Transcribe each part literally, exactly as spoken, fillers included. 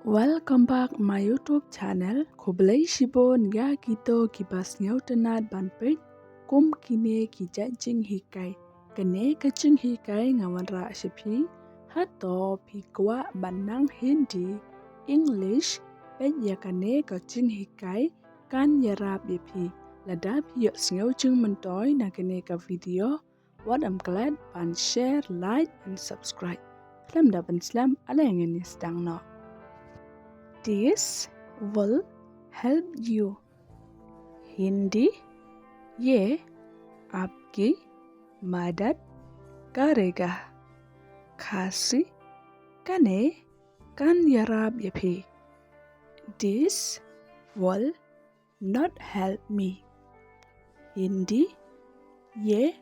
Welcome back my YouTube channel. Khublei shibun ïa kito kiba sngewtynnat ban peit kum kine ki jait jinghikai. Kane ka jinghikai nga wanrah sha phi. Hato phi kwah ban nang Hindi, English? Peit ïa kane ka jinghikai kan ïarap ïa phi. Lada phi ïohsngew jingmyntoi na kane ka video, wat ym klet ban share, like and subscribe. Khlem da ban slem, ale ngin ïa sdang noh. This will help you. Hindi, ये आपकी मदद करेगा. Khasi, kane kan ïarap ïa phi. This will not help me. Hindi, ये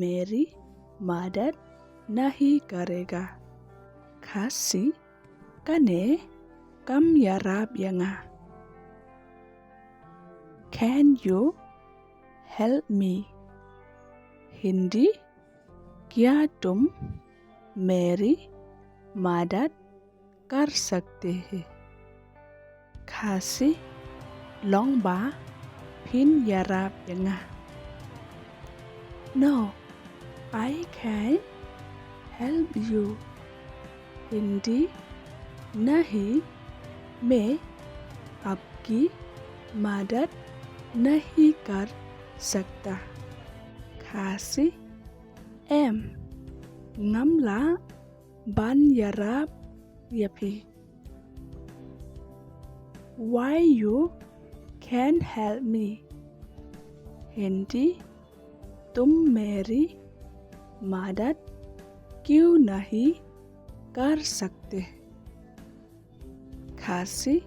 मेरी मदद नहीं करेगा. Khasi, kane kam ïarap ïa nga. Can you help me? Hindi, क्या तुम मेरी मदद कर सकते हैं? Khasi, long ba phin ïarap ïa nga. No, I can't help you. Hindi, नहीं, मैं आपकी मदद नहीं कर सकता. Khasi, em, ngam lah ban ïarap ïa phi. Why you can't help me? Hindi, तुम मेरी मदद क्यों नहीं कर सकते? Khasi,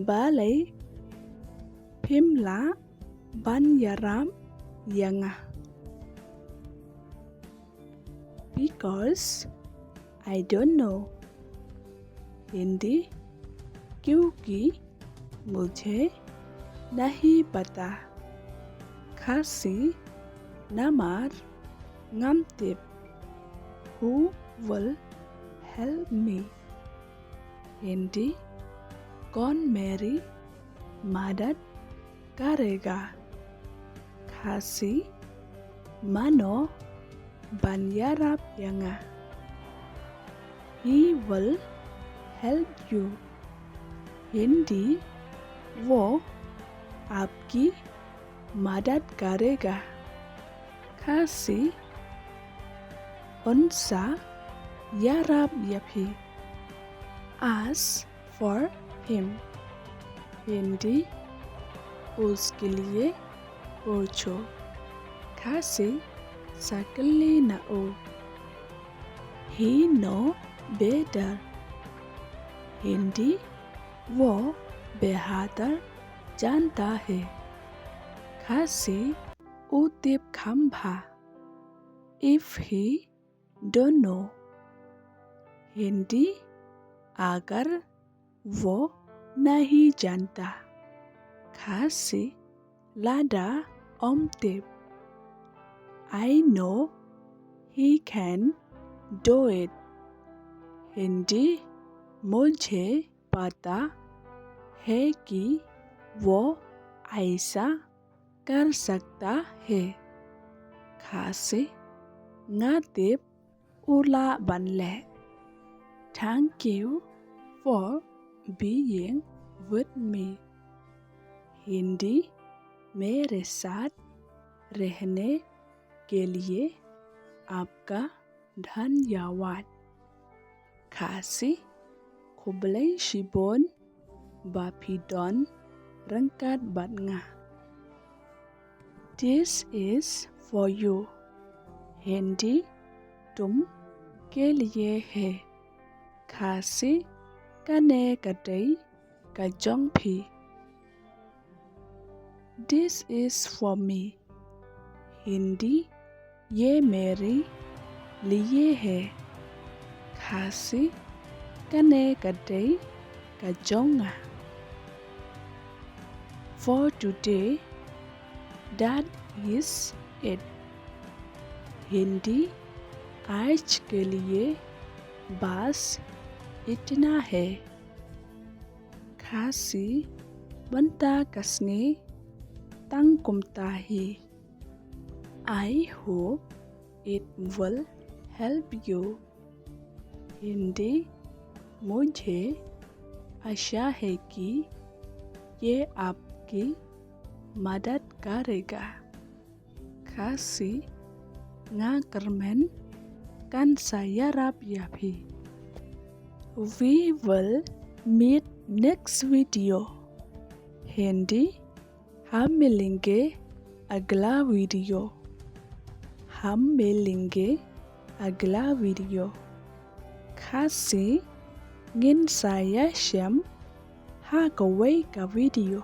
balei phim lah ban ïarap ïa nga? Because I don't know. Hindi, क्योंकि मुझे नहीं पता. Khasi, namar ngam tip. Who will help me? Hindi, कौन मेरी मदद करेगा? Khasi, mano ban ïarap ïa nga? He will help you. Hindi, वो आपकी मदद करेगा. Khasi, un sa ïarap ïa phi. Ask for him. Hindi, उसके लिए पूछो. Khasi, sa kylli na u. He know better. Hindi, वो बेहतर जानता है. Khasi, u tip kham bha. If he don't know. Hindi, अगर वो नहीं जानता. Khasi, lada um tip. I know he can do it. Hindi, मुझे पता है कि वो ऐसा कर सकता है. Khasi, nga tip u lah ban leh. Thank you for being with me. Hindi, मेरे साथ रहने के लिए आपका धन्यवाद. Khasi, khublei shibun ba phi don ryngkat bad nga. This is for you. Hindi, तुम के लिए है. Khasi, kane ka dei ka jong phi. This is for me. Hindi, ये मेरे लिए है. Khasi, kane ka dei ka jong nga. For today, that is it. Hindi, आज के लिए बस इतना है. Khasi, mynta ka sngi tang kumta hi. I hope it will help you. Hindi, मुझे आशा है कि ये आपकी मदद करेगा। Khasi, nga kyrmen kan sa ïarap ïa phi. We will meet next video. Hindi, हम मिलेंगे अगला वीडियो। हम मिलेंगे अगला वीडियो। Khasi, ngin sa ïashem ha kawei ka video.